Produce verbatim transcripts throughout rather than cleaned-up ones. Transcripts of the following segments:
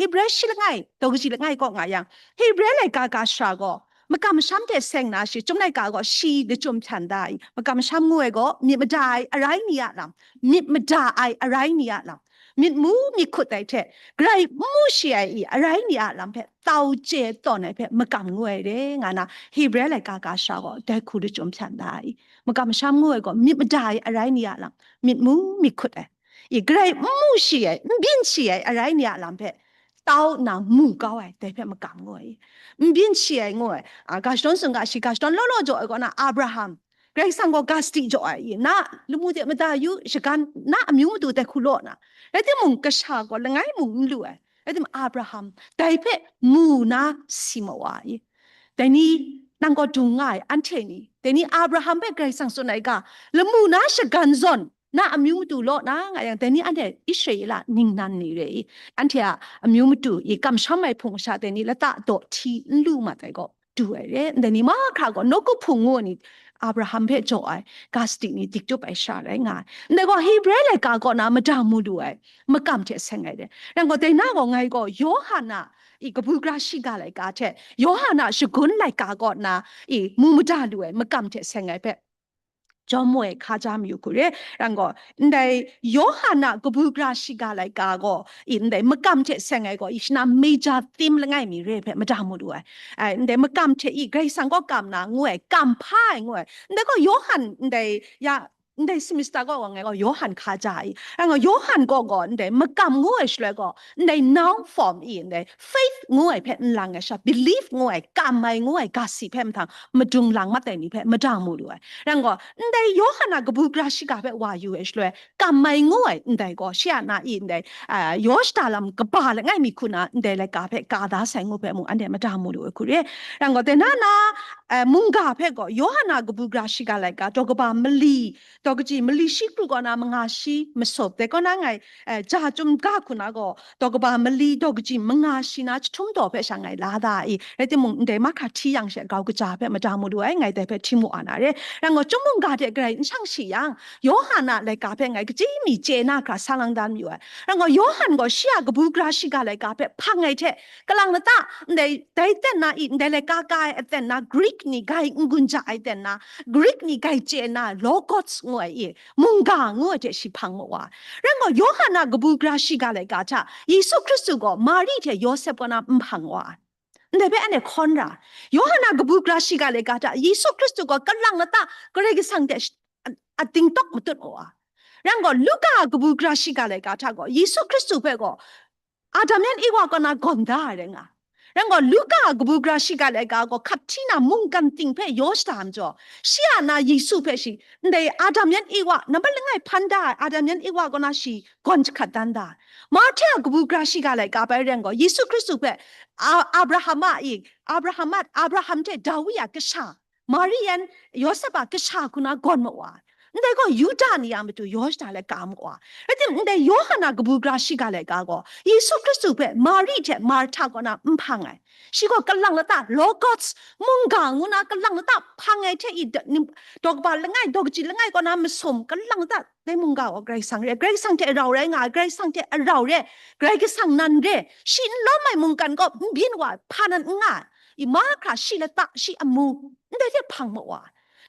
Hebre shi langai, daw kaji langai kaw nga yang, Hebre laika ga shara gaw, makam masham hte seng na shi, chyum laika gaw shi lachyum hpyan da ai, makam masham ngu ai gaw, myit mada ai arai ni a lam, myit mada ai arai ni a lam, myit mu myit hkut ai hte, grai n mu shi ai i arai ni a lam hpe, tau chye tawn ai hpe makam ngu ai re, nga na, Hebre laika ga shara gaw, dai hku lachyum hpyan da ai, makam masham ngu ai gaw, myit mada ai arai ni a lam, myit mu myit hkut ai, i grai n mu shi ai, n byin shi ai arai ni a lam hpe, tau nna mu kau ai, dai hpe makam ngu ai, n byin shi ai ngu ai, a, ga shadawn tsun ga shi, ga shadawn law law jaw ai kaw na, Abraham, Karai Kasang gaw ga sadi jaw ai, i, na lamu de mada yu, shagan, na amyu madu dai hku law na, rai timung, kasha gaw langai mung n lu ai, rai timung, Abraham, dai hpe mu na si ma wa i, dai ni, nang gaw dung nga ai, anhte ni, dai ni Abraham hpe Karai Kasang tsun ai ga, lamu na shagan zawn, na amyu madu law na nga yang, dai ni anhte Israela ningnan ni re i, anhte a amyu madu i kamsham ai hpung sha dai ni lata daw hti n lu mat ai gaw, du ai re. Ndai ni mahkra gaw nawku hpung ngu ai ni, Abraham hpe jaw ai, ga sadi ni dik tup ai sha rai nga ai. Ndai gaw Hebre laika kaw na mada mu lu ai, makam hte seng ai re. Rai gaw, dai na gaw ngai gaw Yawhan a i kabu gara shiga laika hte, Yawhan a shagun laika kaw na i mu mada lu ai, makam hte seng ai hpe, jawm mu ai hkaja mayu hku re. Rai gaw, ndai Yawhan a kabu gara shiga laika gaw, i ndai makam hte seng ai gaw, i shi na major theme langai mi re hpe mada mu lu ai. Ai, ndai makam hte i Karai Kasang kaw kam na ngu ai, kam hpa ai ngu ai. Ndai gaw Yawhan ndai ya, ndai semester kaw wa ngai gaw Yawhan hkaja i. Rai gaw, Yawhan kaw gaw ndai makam ngu ai shaloi gaw, ndai noun form i, ndai faith ngu ai hpe n lang ai sha, belief ngu ai, kam ai ngu ai, ga si hpe mahtang madung lang mat ai ni hpe mada mu lu ai. Rai gaw, ndai Yawhan a kabu gara shiga hpe wa yu ai shaloi, kam ai ngu ai ndai gaw, shi a na i ndai, a, yaw shada lam kaba langai mi hku na ndai laika hpe ka da sai ngu hpe mung anhte mada mu lu ai hku re. Rai gaw, dai na na, a, mungga hpe gaw, Yawhan a kabu gara shiga laika, daw kaba mali, daw kaji mali shi kru kaw na manga shi masawp, dai kaw na ngai, eh, ja chyum ga hku na gaw, daw kaba mali daw kaji manga shi na jahtum daw hpe sha ngai la da i, rai timung, ndai mahkra hti yang she grau kaja hpe mada mu lu ai, ngai dai hpe hti mu wa na re. Rai gaw, chyum mungga hte garai n shang shi yang, Yawhan a laika hpe ngai kaji mi chye na hkra sa lang dan mayu ai. Rai gaw, Yawhan gaw shi a kabu gara shiga laika hpe hpang ai hte, kalang lata, ndai, dai ten na i, ndai laika ka ai aten na, Greek ni grai n-gun ja ai ten na, Greek ni grai chye na, Logos ngu ai i, mungga ngu ai hte shi hpang ma wa. Rai gaw, Yawhan a kabu gara shiga laika hta, Yesu Hkristu gaw Mari hte Yawsep kaw na n hpang wa. Ndai hpe anhte hkawn ra. Yawhan a kabu gara shiga laika hta, Yesu Hkristu gaw kalang lata Karai Kasang hte sh-, a, a dingtawk matut ma wa. Rai gaw, Luka a kabu gara shiga laika hta gaw, Yesu Hkristu hpe gaw, Adam yan Ewa kaw na gawn da ai rai nga. Rai gaw, Luka a kabu gara shiga laika gaw, hkap hti na mungkan ting hpe yaw shada ai majaw, shi a na Yesu hpe shi, ndai Adam yan Ewa, nambat langai hpan da ai Adam yan Ewa kaw na shi gawn jahkrat dan da ai. Marhte a kabu gara shiga laika bai rai gaw, Yesu Hkristu hpe, a-, Abraham a i, Abraham a, Abraham hte Dawi a kasha, Mari yan Yawsep a kasha hku na gawn ma wa. Ndai gaw Yuda ni a matu yaw shada laika ma wa. Rai timung, ndai Yawhan a kabu gara shiga laika gaw, Yesu Hkristu hpe Mari hte Marhta kaw na n hpang ai. Shi gaw kalang lata Logos, mungga ngu na kalang lata hpang ai hte i, da-, ni-, daw kaba langai, daw kaji langai kaw na masum, kalang lata dai mungga gaw Karai Kasang re, Karai Kasang hte rau rai nga ai, Karai Kasang hte rau re, Karai Kasang nan re, shi n lawm ai mungkan gaw n byin wa, hpa nan n nga ai. I mahkra shi lata, shi amu, ndai hte hpang ma wa.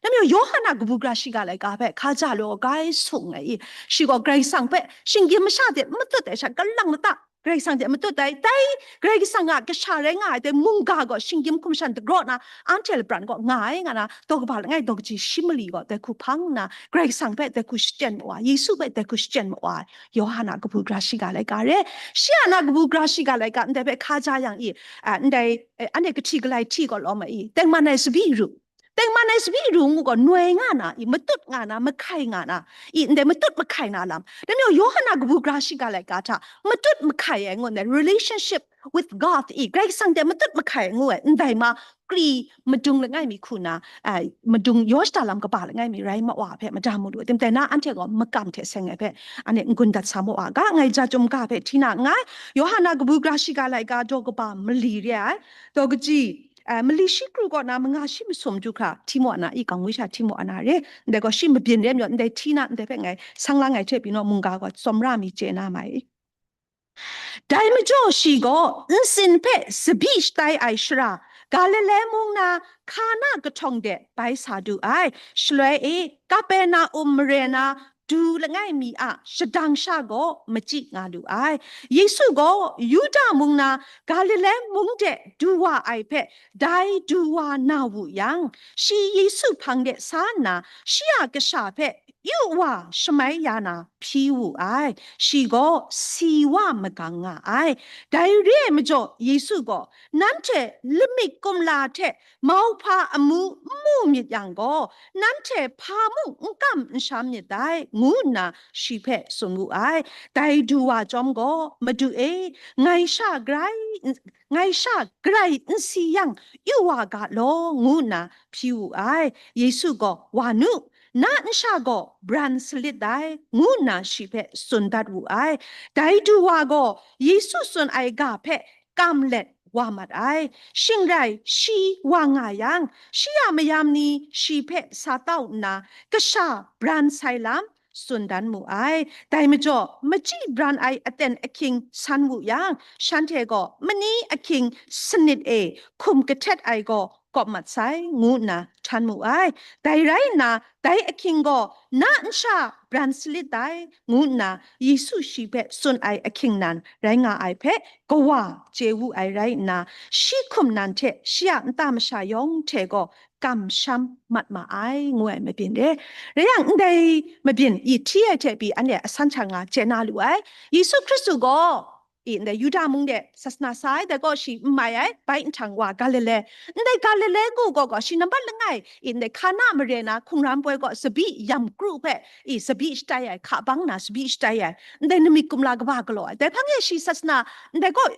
Namyawng Yawhan a kabu gara shiga laika hpe hkaja law grai sung ai i, shi gaw Karai Kasang hpe shinggyim masha hte matut ai sha, kalang lata Karai Kasang hte matut ai, dai Karai Kasang a kasha rai nga ai dai mungga gaw shinggyim hkum shan dagraw na, anhte lapran gaw nga ai nga na, daw kaba langai daw kaji shi mali gaw dai hku hpang nna, Karai Kasang hpe dai hku shachyen ma wa, Yesu hpe dai hku shachyen ma wa, Yawhan a kabu gara shiga laika re, shi a na kabu gara shiga laika ndai hpe hkaja yang i, a, ndai, eh, anhte kahti galai hti gaw lawm ai i, tengman ai tsabyi ru, tengman ai tsabyi ru ngu gaw noi nga na i, matut nga na, mahkai nga na i, ndai matut mahkai na lam. Dai majaw Yawhan a kabu gara shiga laika hta, matut mahkai ai ngu ndai, relationship with God i, Karai Kasang hte matut mahkai ai ngu ai, ndai ma, kri madung langai mi hku na, ai, madung yaw shada lam kaba langai mi rai ma wa hpe mada mu lu ai. Tim tai na anhte gaw makam hte seng ai hpe, anhte n-gun dat sa ma wa ga, ngai ja chyum ga hpe hti na nngai, Yawhan a kabu gara shiga laika daw kaba mali re ai, daw kaji, eh, mali shi kru kaw na manga shi masum du hkra hti mu wa na i, kangwi sha hti mu wa na re, ndai gaw shi mabyin re majaw, ndai hti na, ndai hpe ngai sang la ngai hte pyi naw, mungga gaw tsawmra mi chye na ma i. Dai majaw shi gaw ntsin hpe tsabyi shatai ai shara, Galile mung na Kana kahtawng de bai sa du ai. Shaloi e, Kapernaum mare na du langai mi a shadang sha gaw machyi nga lu ai. Yesu gaw Yuda mung na Galile mung de du wa ai hpe, dai du wa na wu yang, shi Yesu hpang de sa nna, shi a kasha hpe yu wa shamai ya na hpyi wu ai. Shi gaw si wa magang nga ai. Dai re ai majaw, Yesu gaw, "Nanhte lamik kumla hte mauhpa amu n mu myit yang gaw, nanhte hpa mung n kam n sham myit dai," ngu nna shi hpe tsun wu ai. Dai du wa chyawm gaw, "Madu e, ngai sha grai n-, ngai sha grai n si yang, yu wa ga law," ngu nna hpyi wu ai. Yesu gaw, "Wa nu, na nsha gaw bran salit dai," ngu nna shi hpe tsun dat wu ai. Dai du wa gaw Yesu tsun ai ga hpe kam let wa mat ai. Shing rai, shi wa nga yang, shi a mayam ni shi hpe sa tau nna, kasha bran sai lam tsun dan mu ai. Dai majaw, machyi bran ai aten ahkying san wu yang, shanhte gaw mani ahkying sanit e hkum kahtet ai gaw kawp mat sai, ngu nna htan mu ai. Dai rai nna, dai ahkying gaw, "Na nsha bran salit dai," ngu nna Yesu shi hpe tsun ai ahkying nan rai nga ai hpe, kawa chye wu ai rai nna, shi hkum nan hte shi a nta masha yawng hte gaw kamsham mat ma ai, ngu ai mabyin re. Rai yang, ndai mabyin i hti ai hte pyi anhte asan hta nga chye na lu ai. Yesu Hkristu gaw, i ndai Yuda mung de sasana sa ai, dai gaw shi n mai ai, bai nhtang wa Galile. Ndai Galile ngu gaw gaw shi nambat langai, i ndai Kana mare na hkungran poi gaw tsabyi yam kru hpe, i tsabyi shatai ai, hka bang na tsabyi shatai ai, ndai namik kumla kaba galaw ai. Dai hpang e shi sasana, ndai gaw,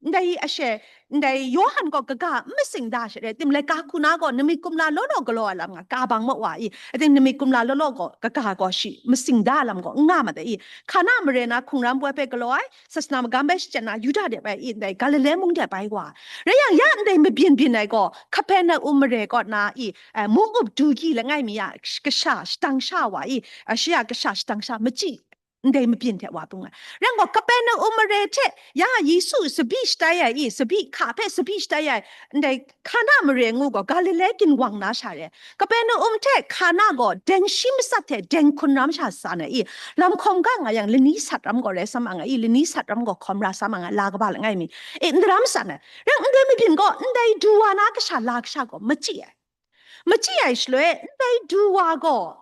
ndai ashe, ndai Yawhan gaw kaga n masing da sha re, tim laika hku na gaw namik kumla law law galaw ai lam nga, ka bang ma wa i, ating namik kumla law law gaw, kaga gaw shi masing da lam gaw n nga ma da i, Kana mare na hkungran poi hpe galaw ai, sasana magam bai shachyen na Yuda de bai i, ndai Galile mung de bai wa. Rai yang, ya ndai mabyin byin ai gaw, Kapernaum mare kaw na i, eh, mung up du gyi langai mi a kasha shadang sha wa i, eh, shi a kasha shadang sha machyi ndai mabyin hte wa bung ai. Rai gaw, Kapernaum mare hte ya Yesu tsabyi shatai ai i, tsabyi hka hpe tsabyi shatai ai, ndai Kana mare ngu gaw Galile ginwang na sha re. Kapernaum hte Kana gaw deng shi matsat hte deng hkun ram sha sa na i, lam hkawm ga nga yang lani sat ram gaw rai sa ma nga i, lani sat ram gaw hkawm ra sa ma nga, la kaba langai mi. E, n daram sa na. Rai ndai mabyin gaw, ndai du wa na kasha, la kasha gaw machyi ai. Machyi ai shaloi, ndai du wa gaw,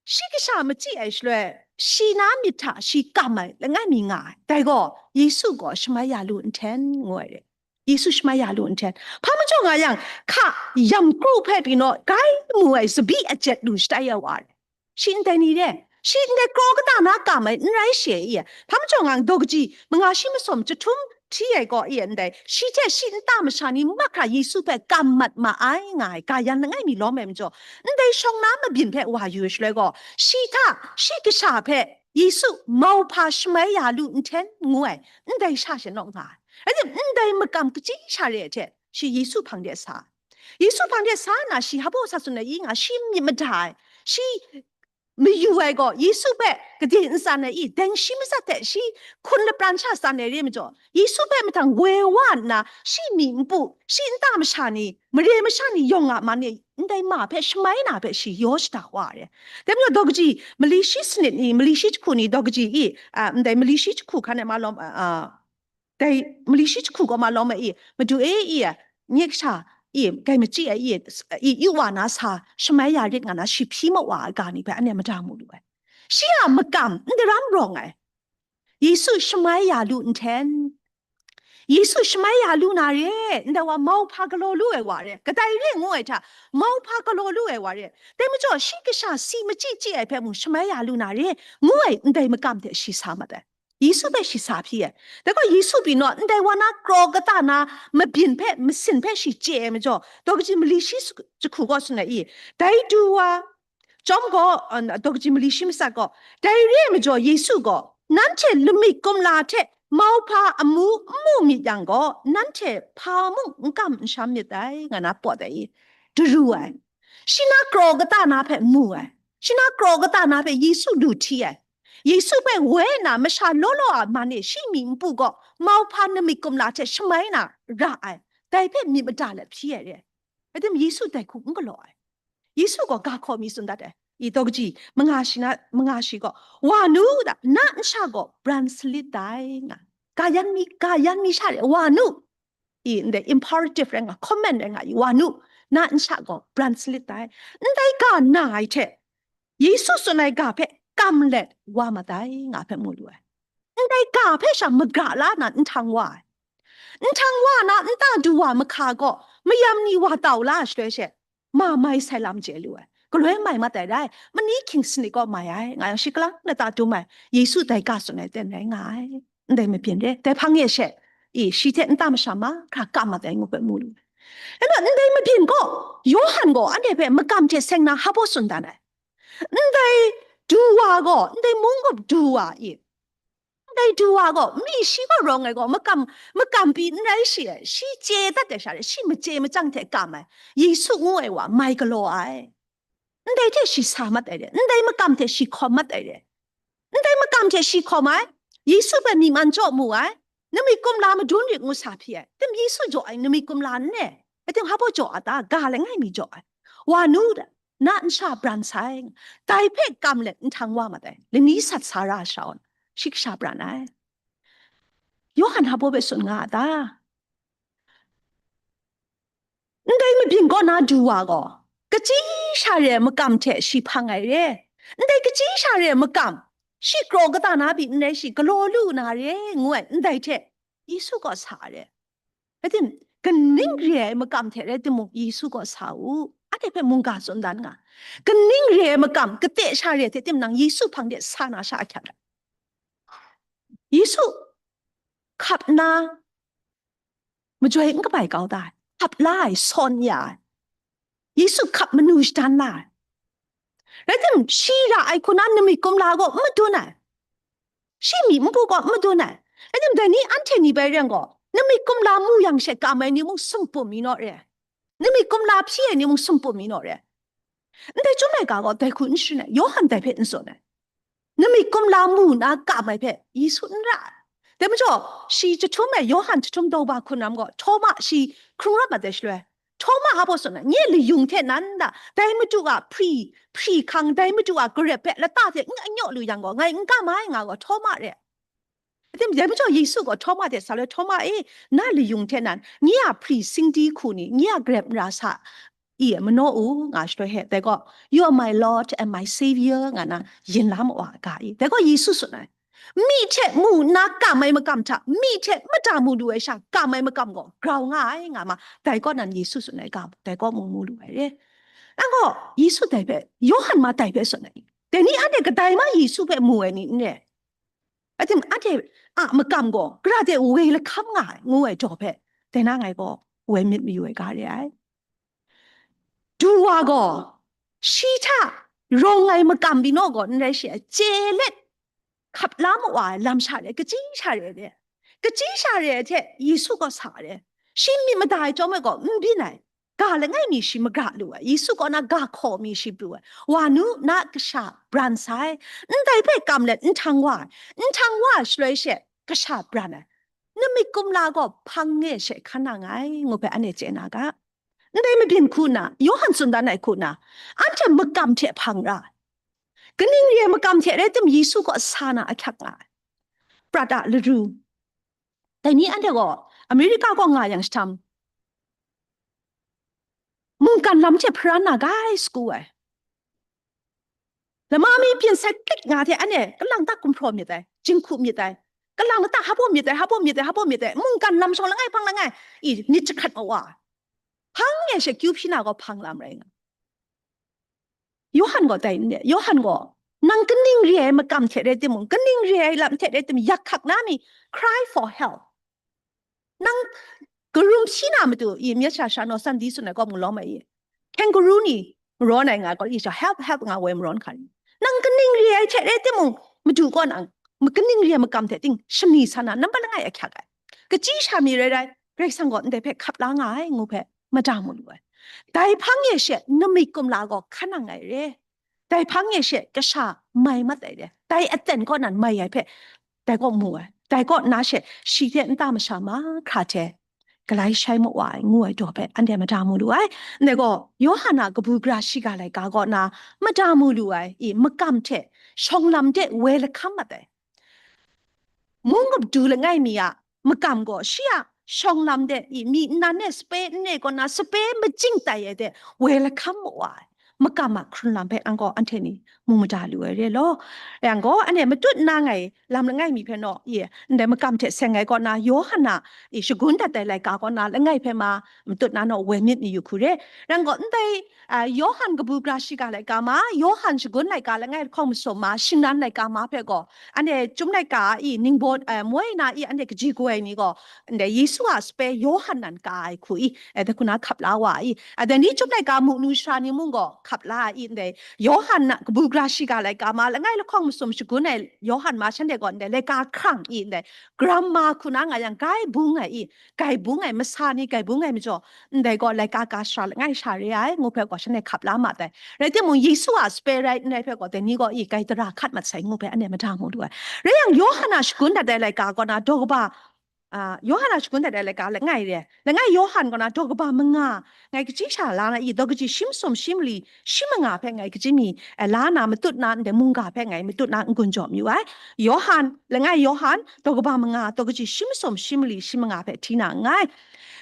shi kasha machyi ai shaloi, shi na myit hta shi kam ai langai mi nga ai. Dai gaw, Yesu gaw shamai ya lu nhten, ngu ai re. Yesu shamai ya lu nhten. Hpa majaw nga yang, hka yam kru hpe pyi naw, grai mu ai tsabyi ajet lu shatai ai wa re. Shi ndai ni re, shi ndai kraw kata na kam ai n rai she i, hpa majaw nga yang, daw kaji, manga shi masawm jahtum hti ai gaw i ndai, shi hte shi nta masha ni mahkra Yesu hpe kam mat ma ai nga ai, ga yan langai mi lawm ai majaw, ndai shawng na mabyin hpe wa yu shaloi gaw, shi hta, shi kasha hpe Yesu mauhpa shamai ya lu nhten ngu ai, ndai sha she naw nga ai. Rai tim, ndai makam kachyi sha re ai hte, shi Yesu hpang de sa ai. Yesu hpang de sa na, shi hpa sa tsun ai i nga, shi myit mada ai, shi mayu ai gaw, Yesu hpe gade n tsan ai i, deng shi matsat hte shi hkun lapran sha tsan ai re majaw, Yesu hpe mahtang woi wa nna, shi myi npu, shi nta masha ni, mare masha ni yawng a man e, ndai ma hpe shamai na hpe shi yaw shada wa ai. Dai majaw daw kaji, mali shi sanit ni, mali shi jahku ni, daw kaji i, a, ndai mali shi jahku hkan e ma lawm, a, a, dai mali shi jahku gaw ma lawm ai i, Madu e, i, nye kasha, i, gai machyi ai i, i, i wa na sa, shamai ya rit nga na, shi hpyi ma wa ai ga ni hpe anhte mada mu lu ai. Shi a makam, n daram rawng ai. Yesu shamai ya lu nhten. Yesu shamai ya lu na re, ndai wa mauhpa galaw lu ai wa re, kadai re ngu ai hta, mauhpa galaw lu ai wa re, dai majaw shi kasha si machyi chyi ai hpe mung shamai ya lu na re, ngu ai ndai makam hte shi sa mat ai. Yesu hpe shi sa hpyi ai. Dai gaw Yesu pyi naw, ndai wa na kraw kata na mabyin hpe, masin hpe shi chye ai majaw, daw kaji mali shi su-, jahku gaw tsun ai i, dai du wa, chyawm gaw, uh, daw kaji mali shi matsat gaw, dai re ai majaw Yesu gaw, "Nanhte lamik kumla hte mauhpa amu n mu myit yang gaw, nanhte hpa mung n kam n sham myit dai," nga na pawt ai i, daru ai. Shi na kraw kata na hpe mu ai. Shi na kraw kata na hpe Yesu lu hti ai. Yesu hpe woi nna masha law law a man e shi myi npu gaw mauhpa namik kumla hte shamai na ra ai, dai hpe myit mada let hpyi ai re ai. Rai tim, Yesu dai hku n galaw ai. Yesu gaw ga hkaw mi tsun dat ai. I daw kaji manga shi na, manga shi gaw, "Wa nu da, na nsha gaw bran salit dai," nga. Ga yan mi, ga yan mi sha re, "Wa nu." I ndai imperative rai nga, command rai nga i, "Wa nu, na nsha gaw bran salit dai." Ndai ga na ai hte, Yesu tsun ai ga hpe kam let wa mat ai nga hpe mu lu ai. Ndai ga hpe sha magra la na nhtang wa ai. Nhtang wa na nta du wa mahka gaw mayam ni wa tau la ai shaloi she, ma mai sai lam chye lu ai. Galoi mai mat ai rai, mani hkying sanit gaw mai ai, nga yang shi kalang lata dum ai, Yesu dai ga tsun ai ten rai nga ai. Ndai mabyin re, dai hpang e she, i, shi hte nta masha mahkra kam mat ai ngu hpe mu lu ai. Rai nna, ndai mabyin gaw, Yawhan gaw anhte hpe makam hte seng na hpa baw tsun dan ai. Ndai du wa gaw, ndai mung gup du wa i, ndai du wa gaw, mi shi gaw rawng ai gaw, makam, makam pyi n rai shi ai, shi chye dat ai sha re, shi machye machyang hte kam ai, Yesu ngu ai wa mai galaw ai. Ndai hte shi sa mat ai re, ndai makam hte shi hkawm mat ai re. Ndai makam hte shi hkawm ai, Yesu hpe myi man jaw mu ai, namik kumla madun rit ngu sa hpyi ai. Tim Yesu jaw ai namik kumla n re, rai tim hpa baw jaw a ta? Ga langai mi jaw ai. Wa nu da, na nsha bran sai, dai hpe kam let nhtang wa mat ai, lani sat sa ra ai sha gaw, shi kasha bran ai. Yawhan hpa baw hpe tsun nga a ta? Ndai mabyin kaw na du wa gaw, kachyi sha re ai makam hte shi hpang ai re. Ndai kachyi sha re ai makam, shi kraw kata na pyi n rai shi, galaw lu na re, ngu ai, ndai hte Yesu gaw sa ai re. Rai tim, kaning re ai makam hte rai timung, Yesu gaw sa u. Anhte hpe mungga tsun dan nga. Kaning re ai makam, kate sha re hte tim nang Yesu hpang de sa na sha ahkyak ai. Yesu hkap na majoi n kabai kau da ai, hkap la ai, sawn ya ai. Yesu hkap manu shadan la ai. Rai tim, shi ra ai hku na namik kumla gaw n madun ai. Shi myi npu gaw n madun ai. Rai tim, dai ni anhte ni bai rai yang gaw, namik kumla mu yang she kam ai ni mung sumpu mi naw re ai. Namik kumla hpyi ai ni mung sumpu mi naw re ai. Ndai chyum ai ga gaw dai hku n sharin ai, Yawhan dai hpe n tsun ai. Namik kumla mu na kam ai hpe Yesu n ra ai. Dai majaw, shi jahtum e, Yawhan jahtum daw ba hkun ram gaw, Htawma shi hkrung rawt mat ai shaloi, Htawma hpa baw tsun ai, nye layung hte nan da, dai Madu a hpri, hpri hkang, dai Madu a garep hpe lata hte n anyaw lu yang gaw, ngai n kam ai, nga gaw, Htawma re ai. Rai tim, dai majaw Yesu gaw Htawma hte sa loi, "Htawma e, na layung hte nan, nye a hpri singdi hku ni, nye a garep mara sa i manaw u," nga shaloi he, dai gaw, "You are my Lord and my Saviour," nga na yin la ma wa ga i. Dai gaw Yesu tsun ai, myi hte mu nna kam ai makam hta, myi hte mada mu lu ai sha, kam ai makam gaw grau nga ai, nga ma, dai kaw nan Yesu tsun ai ga, dai kaw mung mu lu ai re. Nang gaw Yesu dai hpe, Yawhan ma dai hpe tsun ai. Dai ni anhte kadai ma Yesu hpe mu ai ni n re. Ating anhte a makam gaw, gara de woi lahkam nga ai, ngu ai jaw hpe, dai na ngai gaw woi myit mayu ai ga re ai. Du wa gaw, shi hta rawng ai makam binaw gaw n rai shi ai, chye let hkap la ma wa ai lam sha re, kachyi sha re de. Kachyi sha re ai hte Yesu gaw sa re. Shi myit mada ai chyawm ai gaw n byin ai. Ga langai mi shi magra lu ai. Yesu kaw na ga hkaw mi shi pru ai. Wa nu, na kasha bran sai. Ndai hpe kam let nhtang wa ai. Nhtang wa ai shaloi she kasha bran ai. Namik kumla gaw hpang e she hkan nang ai, ngu hpe anhte chye na ga. Ndai mabyin hku nna, Yawhan tsun dan ai hku nna, anhte makam hte hpang ra ai. Kaning re ai makam hte rai tim, Yesu kaw sa na ahkyak nga ai. Prat a laru. Dai ni anhte gaw Amerika kaw nga yang jahtam, mungkan lam hte hparan na gai sagu ai. Lama mi byin sai klik nga hte anhte kalang ta gumhpraw myit ai, jinghku myit ai, kalang ta hpa baw myit ai, hpa baw myit ai, hpa baw myit ai, mungkan lam shawng langai hpang langai, i, myit jahkrat ma wa ai. Hpang e she kyu hpyi na gaw hpang lam rai nga. Yawhan gaw dai n re, Yawhan gaw, nang kaning re ai makam hte rai timung, kaning re ai lam hte rai timung, yak hkak na mi, cry for help. Nang karum hpyi na matu, i, myit sha sha naw, Sunday tsun ai kaw mung lawm ai i. Kangaroo ni, marawn ai nga gaw, i sha, "Help, help," nga woi marawn hkra ni. Nang kaning re ai hte rai timung, Madu kaw nang, ma-, kaning re ai makam hte ting, shani san na, nambat langai ahkyak ai. Kachyi sha mi rai rai, Karai Kasang gaw ndai hpe hkap la nga ai, ngu hpe, mada mu lu ai. Dai hpang e she, namik kumla gaw hkan nang ai re. Dai hpang e she kasha mai mat ai de, dai aten kaw nan mai ai hpe, dai kaw mu ai. Dai kaw na she, shi hte nta masha mahkra hte galai shai ma wa ai, ngu ai daw hpe anhte mada mu lu ai. Ndai gaw, Yawhan a kabu gara shiga laika kaw na mada mu lu ai, i makam hte shawng lam de woi lahkam mat ai. Mung gumdu langai mi a makam gaw shi a shawng lam de, i myi nnan e sape nne kaw na sape majing tai ai de woi lahkam ma wa ai. Makam a hkrun lam hpe nang gaw anhte ni mu mada lu ai re law. Yang gaw, anhte matut na ngai lam langai mi hpe naw, i, ndai makam hte seng ai kaw na, Yawhan a, i, shagun dat ai laika kaw na, langai hpe ma, matut na naw, woi myit mayu hku re. Yang gaw, ndai, a, Yawhan kabu gara shiga laika ma, Yawhan shagun laika langai lahkawng masum ma, shingnan laika ma hpe gaw, anhte chyum laika, i, ningbaw, a, moi na, i, anhte kaji goi ai ni gaw, ndai Yesu a sape Yawhan nan ka ai hku, i, e, dai hku na hkap la wa, i, a, dai ni chyum laika mu nu sara ni mung gaw hkap la ai, i, ndai Yawhan na kabu gara shiga laika ma, langai lahkawng masum shagun ai Yawhan ma shanhte gaw ndai laika hkrang, i, ndai grammar hku na nga yang, gai bung ai, i, gai bung ai, masa ni gai bung ai majaw, ndai gaw laika ka sara langai sha re ai, ngu hpe gaw shanhte hkap la ma tai. Rai timung, Yesu a sape rai n rai hpe gaw, dai ni gaw, i, gai tara hkat mat sai, ngu hpe anhte mada mu lu ai. Rai yang, Yawhan a shagun dat ai laika kaw na, daw kaba, a, Yawhan a shagun dat ai laika langai re, langai Yawhan kaw na, daw kaba manga, ngai kaji sha la na, i, daw kaji shi masum shi mali shi manga hpe ngai kaji mi, eh, la na matut na, ndai mungga hpe ngai matut na n-gun jaw mayu ai. Yawhan, langai Yawhan, daw kaba manga, daw kaji shi masum shi mali shi manga hpe hti na nngai.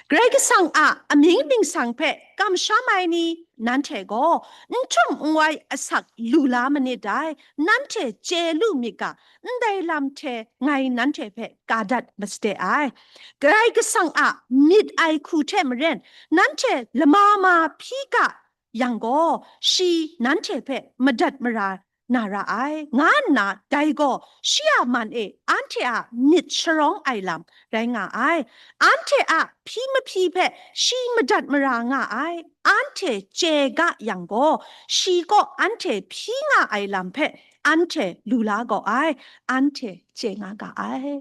Karai Kasang a amying ningsang hpe kamsham ai ni nanhte gaw, n htum n wai asak lu la manit dai, nanhte chye lu myit ga, ndai lam hte ngai nanhte hpe ka dat masade ai. Karai Kasang a myit ai hku hte maren, nanhte lama ma hpyi ga yang gaw, shi nanhte hpe madat mara na ra ai, nga nna dai gaw shi a man e anhte a myit sharawng ai lam rai nga ai. Anhte a hpyi mahpyi hpe shi madat mara nga ai, anhte chye ga yang gaw, shi kaw anhte hpyi nga ai lam hpe anhte lu la gaw ai, anhte chye nga ga ai.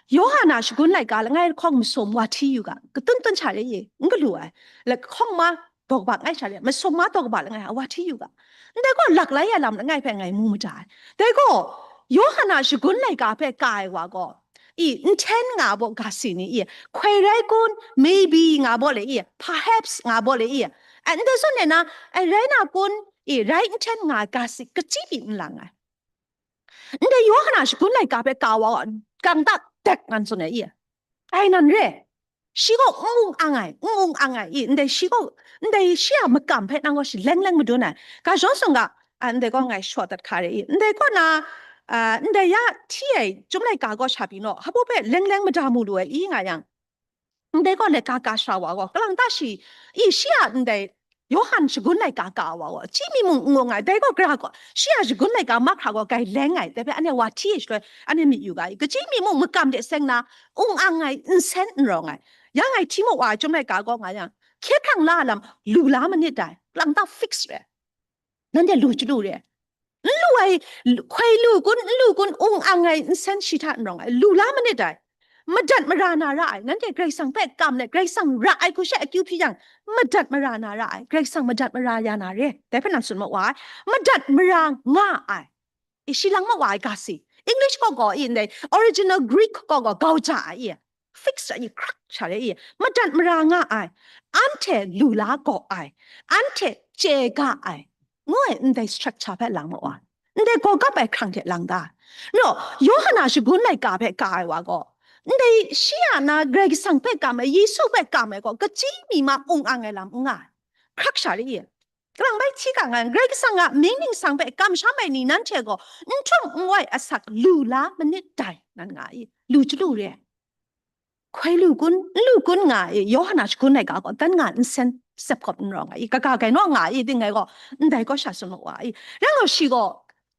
Yawhan a shagun laika langai lahkawng masum wa hti yu ga, katun tun sha re ye, n galu ai. Lahkawng ma daw kaba langai sha re, masum ma daw kaba langai a wa hti yu ga. Ndai gaw, lak lai ai lam langai hpe ngai mu mada ai. Dai gaw, Yawhan a shagun laika hpe ka ai wa gaw, i, nhten nga baw ga si ni, i, hkoi rai kun, maybe nga baw le, i, perhaps nga baw le, i, ai, ndai zawn e na, ai, rai na kun, i, rai nhten nga ga si, kachyi pyi n lang ai. Ndai Yawhan a shagun laika hpe ka wa gaw, kang ta dek nan tsun ai, i, ai nan re. Shi gaw n ung ang ai, n ung ang ai, i, ndai shi gaw, ndai shi a makam hpe nang gaw shi leng leng madun ai. Ga shawng sung ga, a, ndai gaw ngai shaw dat hka re, i, ndai kaw na, a, ndai ya hti ai chyum laika gaw sha pyi naw, hpa hpe leng leng mada mu lu ai, i, nga yang, ndai gaw laika ka sara wa gaw, kalang ta shi, i, shi a ndai Yawhan shagun laika ka wa gaw, chyi mi mung n ung ai, dai gaw gara gaw, shi a shagun laika mahkra gaw gai leng ai, dai hpe anhte wa hti ai shaloi, anhte myit yu ga, i, kachyi mi mung makam de seng na, ung ang ai, nsen n rawng ai. Ya ngai hti mu wa ai chyum laika gaw nga yang, hkye hkrang la lam lu la manit dai, kalang ta fix re. Nanhte lu chyalu re. N lu ai, hkoi lu kun, n lu kun, ung ang ai, nsen shi hta n rawng ai, lu la manit dai. Madat mara na ra ai, nanhte Karai Kasang hpe kam let, Karai Kasang ra ai hku she akyu hpyi yang, madat mara na ra ai, Karai Kasang madat mara ya na re. Dai hpe nan tsun ma wa ai, madat mara nga ai. I, shi lang ma wa ai ga si. English kaw gaw, i, ndai original Greek kaw gaw, gauja ai, i, fix ai, i, krak sha re, i, madat mara nga ai, anhte lu la gaw ai, anhte chye ga ai, ngu ai ndai structure hpe lang ma wa. Ndai gaw gap ai hkrang hte lang ga. No, Yawhan a shagun laika hpe ka ai wa gaw, ndai shi a na Karai Kasang hpe kam ai, Yesu hpe kam ai gaw, kachyi mi ma ung ang ai lam n nga ai. Hkrak sha re, i, kalang bai hti ga nga, Karai Kasang a mying ningsang hpe kamsham ai ni nanhte gaw, n htum n wai asak lu la manit dai, nan nga i, lu chyalu re. Hkoi lu kun, n lu kun nga i, Yawhan a shagun laika gaw, dan nga nsen sep kawp n rawng ai, kaga gai naw nga i, ting ai gaw, ndai gaw sha tsun ma wa i. Rai gaw, shi gaw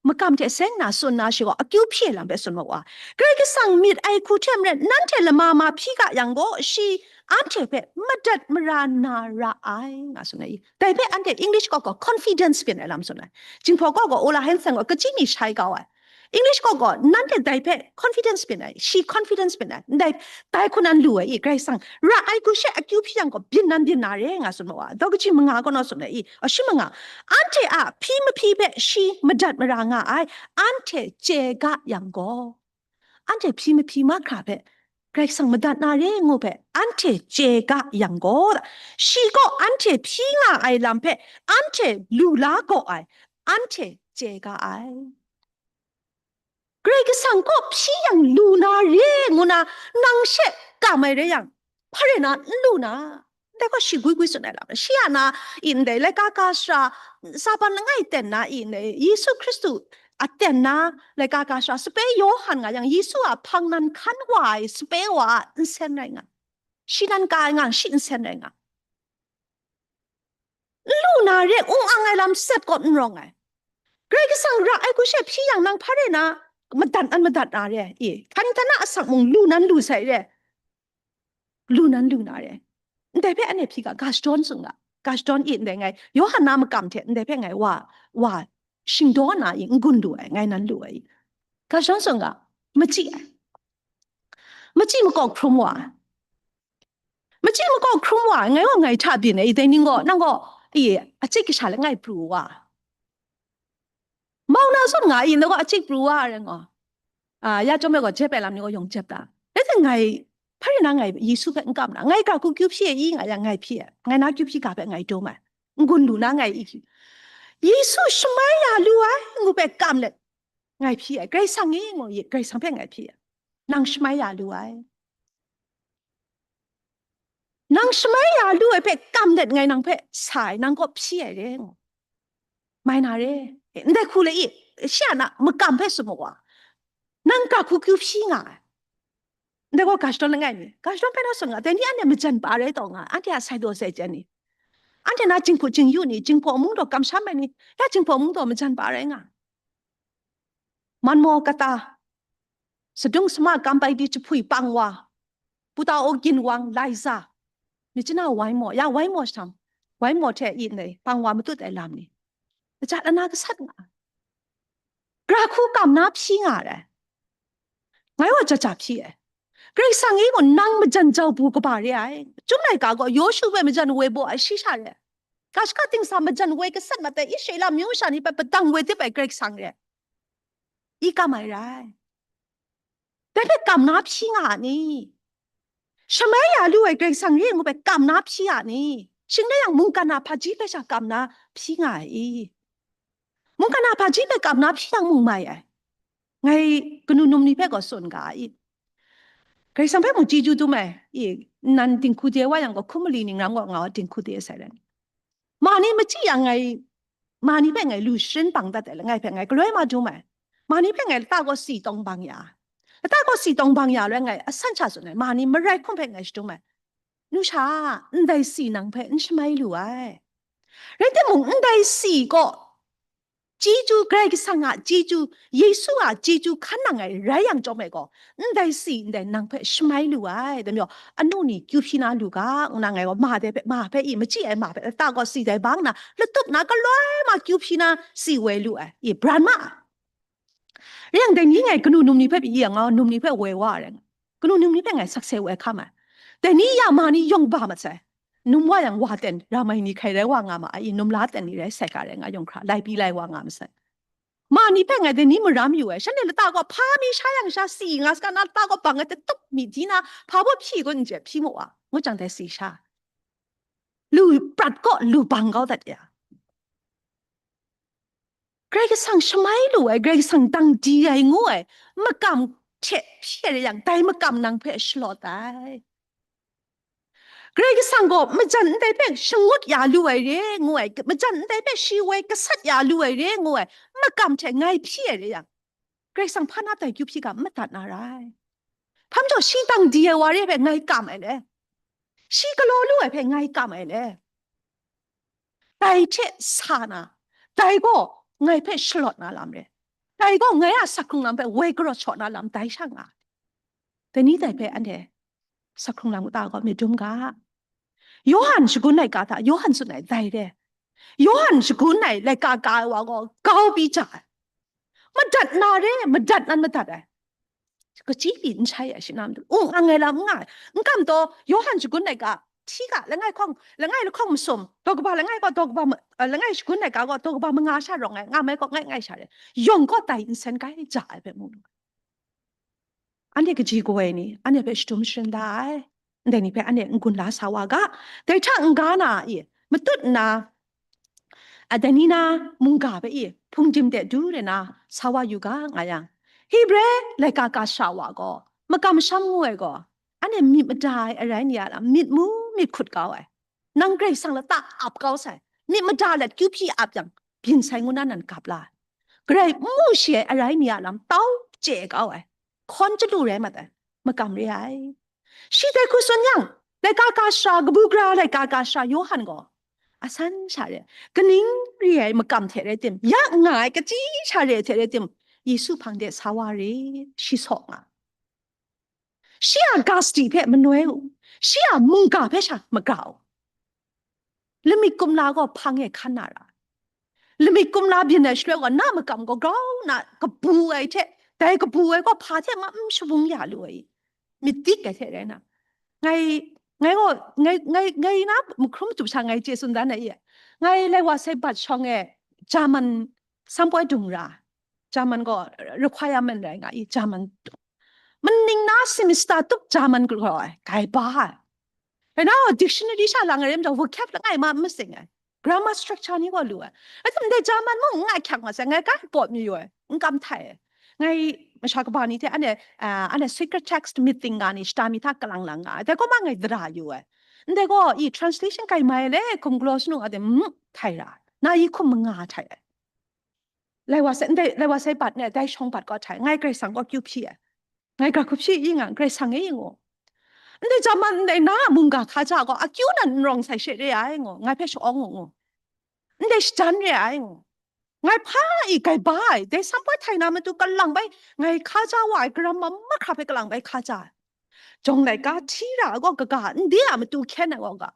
makam hte seng na tsun na, shi gaw akyu hpyi ai lam hpe tsun ma wa. Karai Kasang myit ai hku hte maren, nanhte lama ma hpyi ga yang gaw, shi anhte hpe madat mara na ra ai, nga tsun ai. Dai hpe anhte English kaw gaw confidence byin ai lam tsun ai. Jinghpaw kaw gaw, Ola Hanson gaw kachyi mi shai kau ai. English kaw gaw, nanhte dai hpe confidence byin ai, shi confidence byin ai, ndai, dai hku nan lu ai i, Karai Kasang ra ai hku she akyu hpyi yang gaw, byin nan byin na re nga tsun ma wa, daw kaji manga kaw naw tsun ai i, ashi manga, anhte a hpyi mahpyi hpe shi madat mara nga ai, anhte chye ga yang gaw, anhte hpyi mahpyi mahkra hpe Karai Kasang madat na re ngu hpe, anhte chye ga yang gaw, shi gaw anhte hpyi nga ai lam hpe, anhte lu la gaw ai, anhte chye ga ai. Karai Kasang kaw hpyi yang lu na re ngu na, nang she kam ai rai yang, hpa re na n lu na? Ndai gaw shi gwi gwi tsun ai lam, shi a na, i ndai laika ka sara, Satan langai ten na, i ndai Yesu Hkristu a ten na laika ka sara, sape Yawhan nga yang, Yesu a hpang nan hkan wa ai sape wa a nsen rai nga, shi nan ka ai nga, shi nsen rai nga. N lu na re, ung ang ai lam sat kaw n rawng ai. Karai Kasang ra ai hku she hpyi yang nang hpa re na, madat nan madat na re, i, hkan htan a asak mung lu nan lu sai re, lu nan lu na re. Ndai hpe anhte hpyi ga, ga shadawn tsun ga, ga shadawn i ndai ngai, Yawhan na makam hte ndai hpe ngai wa, wa shingdaw na i, n-gun lu ai, ngai nan lu ai i. Ga shadawn tsun ga, machyi ai. Machyi makaw hkrum wa ai. Machyi makaw hkrum wa ai, ngai gaw ngai hta byin ai, i dai ning gaw, nang gaw, i, achik kasha langai pru wa. Mau na zawn nga i, nang gaw achik pru wa ai rai ngaw. A, ya chyawm ai gaw, jep ai lam ni gaw yawng jep ta. Rai timung ngai, hpa rai na ngai Yesu hpe n kam na, ngai ga hku kyu hpyi ai i nga yang ngai hpyi ai, ngai na kyu hpyi ga hpe ngai dum ai, n-gun lu na ngai i hkyu. Yesu shamai ya lu ai, ngu hpe kam let, ngai hpyi ai, Karai Kasang e, ngu i, Karai Kasang hpe ngai hpyi ai, nang shamai ya lu ai. Nang shamai ya lu ai hpe kam let ngai nang hpe sa ai, nang kaw hpyi ai re, ngu. Mai na re. Ndai hku le i, shi a na makam hpe sum wa. Nang ga hku kyu hpyi nga ai. Ndai gaw ga shadawn langai mi, ga shadawn hpe na tsun nga, dai ni anhte majan pa rai taw nga, anhte a sai daw sai chyen ni, anhte na jinghku jingyu ni, jinghpaw mung daw kamsham ai ni, ya jinghpaw mung daw majan pa rai nga. Manmaw kata, sadung sama kam bai di jahpui pang wa, puta o ginwang, laiza, myit jana wai maw, ya wai maw shtang, wai maw hte i ndai pang wa matut ai lam ni, kaja lana gasat nga. Gara hku kam na hpyi nga ai. Ngai wa jaja hpyi ai. Karai Kasang e gaw nang majan jau bu kaba re ai. Chyum laika gaw Yawshu hpe majan woi baw ai shi sha re ai. Ga shaka dingsa majan woi gasat mat ai Israela myu sha ni hpe padang woi dip ai Karai Kasang re ai. I kam ai rai. Dai hpe kam na hpyi nga a ni? Shamai ya lu ai Karai Kasang re ai ngu hpe kam na hpyi a ni? Shing rai yang mungkan a hpaji hpe sha kam na hpyi nga ai i? Mungkan a hpaji hpe kam na hpyi yang mung mai ai. Ngai kanu num ni hpe gaw tsun ga i. Karai Kasang hpe mung chyeju dum ai i, nnan dinghku de wa yang gaw, hkum mali ning ram gaw nga wa dinghku de sai rai. Ma ni machyi yang ngai, ma ni hpe ngai lu sharin bang dat ai, langai hpe ngai galoi ma dum ai. Ma ni hpe ngai lata kaw si tawng bang ya. Lata kaw si tawng bang ya loi ngai asan sha tsun ai. Ma ni marai hkum hpe ngai shadum ai. Nu sha, ndai si nang hpe n shamai lu ai. Rai timung, ndai si gaw, chyeju, Karai Kasang a chyeju, Yesu a chyeju hkan nang ai rai yang chyawm ai gaw, ndai si ndai nang hpe shamai lu ai. Dai majaw, anu ni kyu hpyi na lu ga, ngu na ngai gaw, ma dai hpe, ma hpe i machyi ai ma hpe, lata gaw si dai bang na, latup na, galoi ma kyu hpyi na si woi lu ai, i bran ma ai. Rai yang, dai ni ngai kanu num ni hpe pyi yang, num ni hpe woi wa ai rai nga. Kanu num ni hpe ngai sakse woi hkam ai. Dai ni ya ma ni yawng ba mat sai. Num wa yang wa ten, ra mai ni hkai rai wa nga ma ai, num la ten ni rai sai ga rai nga, yawng hkra, lai pyi lai wa nga masai. Ma ni hpe ngai dai ni maram yu ai. Shanhte lata gaw hpa mi sha yang sha si nga saga na, lata gaw bang ai, latup mi di na, hpa baw hpyi gun n je, hpyi mu wa, ngut jang dai si sha. Lu prat gaw lu bang kau dat ya. Karai Kasang shamai lu ai, Karai Kasang dang di ai ngu ai, makam hte hpyi ai rai yang, dai makam nang hpe shalawt ai. Karai Kasang gaw majan ndai hpe shangut ya lu ai re ngu ai, majan ndai hpe shi woi gasat ya lu ai re ngu ai, makam hte ngai hpyi ai rai yang, Karai Kasang hpa na dai kyu hpyi ga madat na rai. Hpa majaw shi dang di ai wa re hpe ngai kam ai le? Shi galaw lu ai hpe ngai kam ai le? Dai hte sa na, dai gaw ngai hpe shalawt na lam re. Dai gaw ngai a sak hkrung lam hpe woi garawt shaw na lam dai sha nga. Dai ni dai hpe anhte sak hkrung lam kata gaw myit dum ga. Yawhan shagun ai ga hta, Yawhan tsun ai dai re. Yawhan shagun ai laika ka ai wa gaw grau pyi ja ai. Madat na re, madat nan madat ai. Kaji li n shai ai shi na matu. Ung ang ai lam n nga ai. N kam taw, Yawhan shagun laika, hti ga, langai hkawng, langai lahkawng masum, daw kaba langai gaw, daw kaba ma-, eh, langai shagun laika gaw, daw kaba manga sha rawng ai, nga mai gaw, ngai ngai sha re. Yawng gaw tai nsen kai ja ai hpe mu lu. Anhte kaji kawai ni, anhte hpe shadum sharin da ai. Ndai ni hpe anhte n-gun la sa wa ga. Dai hta n-ga na i, matut nna, a, dai ni na mungga hpe i, hpungdim de du de na sa wa yu ga, nga yang, Hebre laika kasha wa gaw, makam masham ngu ai gaw, anhte myit mada ai arai ni a lam, myit mu myit hkut kau ai. Nang Karai Kasang lata ap kau sai, myit mada let kyu hpyi ap yang, byin sai ngu na nan gap la ai. Garai n mu shi ai arai ni a lam tau chye kau ai. Hkawn chyalu rai mat ai, makam re ai. Shi dai hku tsun yang, laika kasha, kabu gara laika kasha Yawhan gaw, asan sha re, kaning re ai makam hte rai tim, ya nga ai kaji sha re hte rai tim, Yesu hpang de sa wa re, shi saw nga. Shi a ga sadi hpe manoi u, shi a mungga hpe sha maga u. Lamik kumla gaw hpang e hkan na ra. Lamik kumla byin ai shaloi gaw, na makam gaw grau nna kabu ai hte, dai kabu ai gaw hpa hte ma n shabung ya lu ai, myit dik ai hte rai na. Ngai, ngai gaw, ngai, ngai, ngai na mahkrum matup sha ngai chye tsun dan ai i, ngai lai wa sai bat shawng e German sampoi dung ra, German gaw requirement rai nga i, German dung. Maning na semester tup German galaw ai, kai ba ai. Rai na, dictionary sha lang ai re majaw, vocab langai ma n masing ai. Grammar structure ni gaw lu ai. Rai timung, dai German mung n nga hkyak nga sai, ngai kai pawt mayu ai, n kam htai ai. Ngai masha kaba ni hte anhte, ah, anhte sacred text meeting ga ni shata mi hta kalang lang nga ai. Dai gaw ma ngai dara yu ai. Ndai gaw i translation kai mai le, hkum galaw sanu a de, mm, htai ra ai. Na yi hkum manga htai ai. Lai wa sai, ndai, lai wa sai bat ne, dai shawng bat gaw htai, ngai Karai Kasang gaw kyu hpyi ai. Ngai ga hku hpyi i nga, Karai Kasang e i ngu. Ndai German, ndai na mungga hkaja gaw, akyu nan n rawng sai she re ai ngu, ngai hpe sha-awng ngu ngu. Ndai shajan re ai ngu. Ngai hpa i gai ba ai, dai sampoi htai na matu kalang bai, ngai hkaja wa ai, garam ma mahkra hpe kalang bai hkaja ai. Jawng laika hti ra ai gaw kaga, nde a matu hkyen ai gaw ga.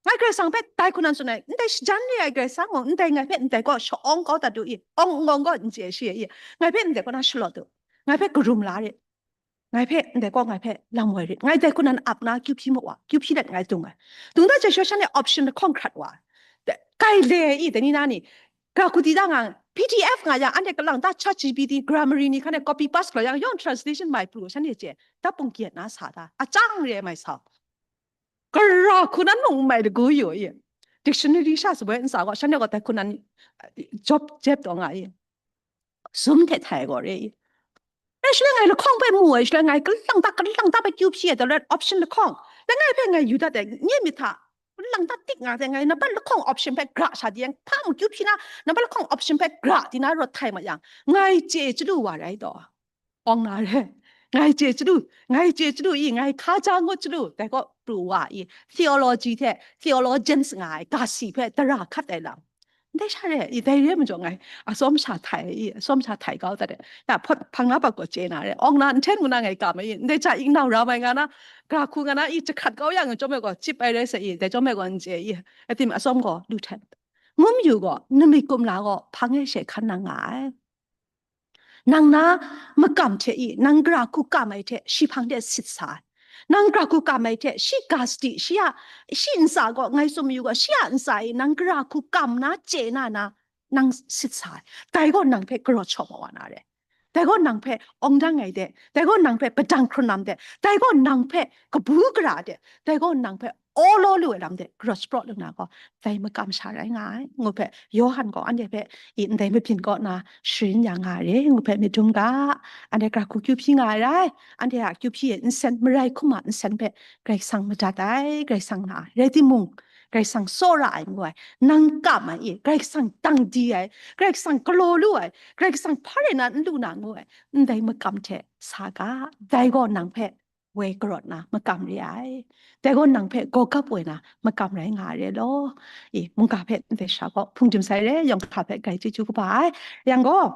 Ngai Karai Kasang hpe dai hku nan tsun ai, ndai shajan re ai Karai Kasang gaw, ndai ngai hpe ndai gaw sha-awng kau dat u i, awng n awng gaw n chye shi i, ngai hpe ndai kaw na shalawt u, ngai hpe karum la rit, ngai hpe ndai kaw ngai hpe lam woi rit, ngai dai hku nan ap na kyu hpyi mu wa, kyu hpyi let ngai dung ai. Dung dat jang shanhte option lahkawng hkrat wa, kai le i, dai ni na ni, ga hku di da nga, P D F nga yang, anhte kalang ta ChatGPT, Grammarly ni hkan e copy paste galaw yang, yawng translation mai pru, shanhte chye, dap pung gyet na sa ta, achang re ai mai sau. Gara hku nan mung n mai lagu yu i. Dictionary sha saboi ntsa gaw, shanhte gaw dai hku nan, eh, jawp jep taw nga i. Sum hte htai gaw re i. Rai shaloi ngai lahkawng hpe mu ai shaloi, ngai kalang ta, kalang ta hpe kyu hpyi ai, the right option lahkawng. Dai ngai hpe ngai yu dat ai, nye myit hta, kalang ta tik nga sai, ngai nambat lahkawng option hpe gra sha di yang, hpa mung kyu hpyi na, nambat lahkawng option hpe gra di na rawt htai ma yang, ngai chye chyalu wa rai taw. Awng na re. Ngai chye chyalu, ngai chye chyalu i, ngai hkaja ngut chyalu, dai gaw pru wa i, theology hte theologians nga ai ga si hpe dara hkat ai lam. Ndai sha re i, dai re majaw ngai atsawm sha htai i, atsawm sha htai kau dat ai. Ya, hpawt hpang na bat gaw chye na re. Awng na, nhten ngu na ngai kam ai i, ndai ja i nau ra mai nga na, ga hku nga na i, jahkrat kau yang chyawm ai gaw, chyip ai rai sa i, dai chyawm ai gaw n chye i, atim atsawm gaw lu hten. Ngum yu gaw, numi kumla gaw hpang e she hkan nang nga ai. Nang na makam hte i, nang gara hku kam ai hte shi hpang de sit sa ai. Nang gara hku kam ai hte shi ga sadi, shi a, shi ntsa gaw, ngai tsun mayu gaw, shi a ntsa i nang gara hku kam na chye na na, nang sit sa ai. Dai gaw nang hpe garawt shawng ma wa na re. Dai gaw nang hpe awng dang ai de, dai gaw nang hpe padang hkrun lam de, dai gaw nang hpe kabu gara de, dai gaw nang hpe awlaw lu ai lam de, garawt shapraw lu na gaw, dai makam sha rai nga ai, ngu hpe, Yawhan gaw anhte hpe i ndai mabyin kaw na sharin ya nga ai re, ngu hpe myit dum ga, anhte gara hku kyu hpyi nga ai rai, anhte a kyu hpyi e nsen, marai hkum a nsen hpe Karai Kasang madat ai, Karai Kasang na ai, rai timung, Karai Kasang tsawra ai ngu ai, nang kam ai i, Karai Kasang dang di ai, Karai Kasang galaw lu ai, Karai Kasang hpa rai na n lu na ngu ai, ndai makam hte sa ga, dai gaw nang hpe woi karawt na makam re ai. Dai gaw nang hpe gawgap woi na makam rai nga ai re law. I, mungga hpe ndai sha gaw hpungdim sai re, yawng hkra hpe grai chyeju kaba ai. Yang gaw,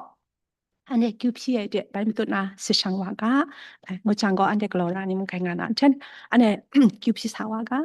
anhte kyu hpyi ai de bai matut na sit shang wa ga. Ai, ngut jang gaw anhte galaw na ni mung grai nga na, nhten anhte kyu hpyi sa wa ga.